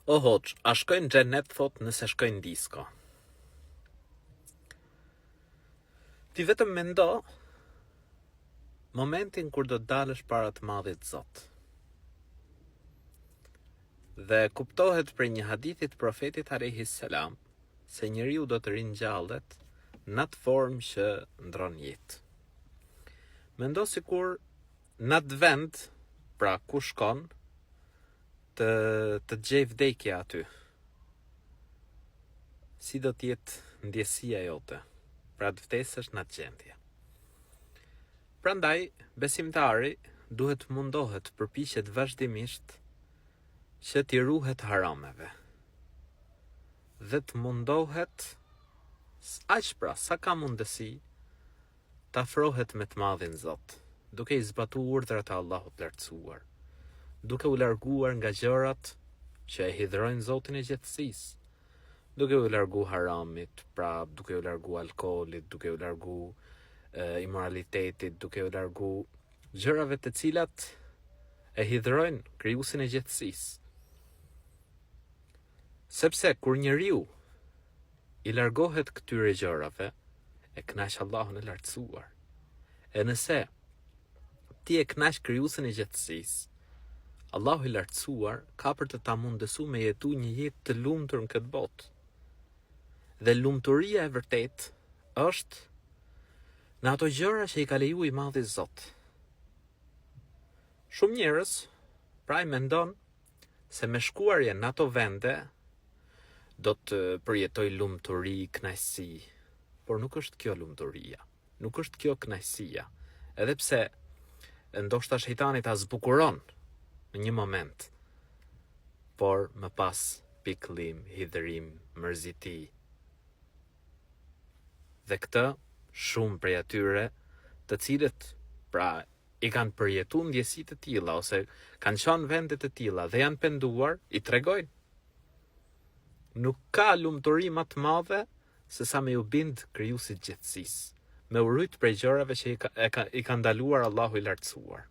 O hoxhë, a shkoj në xhenet thotë nëse shkoj në disko? Ti vetëm mendo momentin kur do të dalësh para të madhit Zot. Dhe kuptohet prej një hadithi të profetit alejhi selam se njeriu do të ringjallet në atë formë që ndron jetë. Mendo sikur në atë vend, pra ku shkon, të të gjejë vdekja aty. Si do të jetë ndjesia jote? Pra të vdesësh në atë gjendje. Prandaj besimtari duhet të mundohet, të përpiqet vazhdimisht që t'i ruhet harameve. Dhe të mundohet aq pra sa ka mundësi të afrohet me të Madhin Zot, duke i zbatu urdhrat e Allahut të Lartësuar, duke u larguar nga gjërat që e hidhërojnë Zotin e gjithësisë, duke u largu haramit, pra duke u largu alkoolit, duke u largu e, imoralitetit, duke u largu gjërave të cilat e hidhërojnë krijuesin e gjithësisë. Sepse kur njeriu i largohet këtyre gjërave, e kënaq Allahun e Lartësuar. E nëse ti e kënaq krijuesin e gjithësisë, Allahu i Lartësuar ka për të ta mundësu me jetu një jetë të lumtur në këtë botë. Dhe lumturia e vërtetë është në ato gjëra që i ka leju i madhi Zot. Shumë njerëz pra i mendon se me shkuarjen në ato vende do të përjetoj lumturi, kënaqësi, por nuk është kjo lumturia, nuk është kjo kënaqësia. Edhe pse ndoshta shejtani ta zbukuron në një moment, por më pas pikëllim, hidhërim, mërziti. Dhe këtë shumë prej atyre të cilët pra i kanë përjetu ndjesi të tilla ose kanë qenë në vende të tilla dhe janë penduar, i tregojnë. Nuk ka lumturi më të madhe se sa me ju bind krijuesit gjithësisë, me u rujt prej gjërave që i ka, e ka, i ka ndaluar Allahu i lartësuar.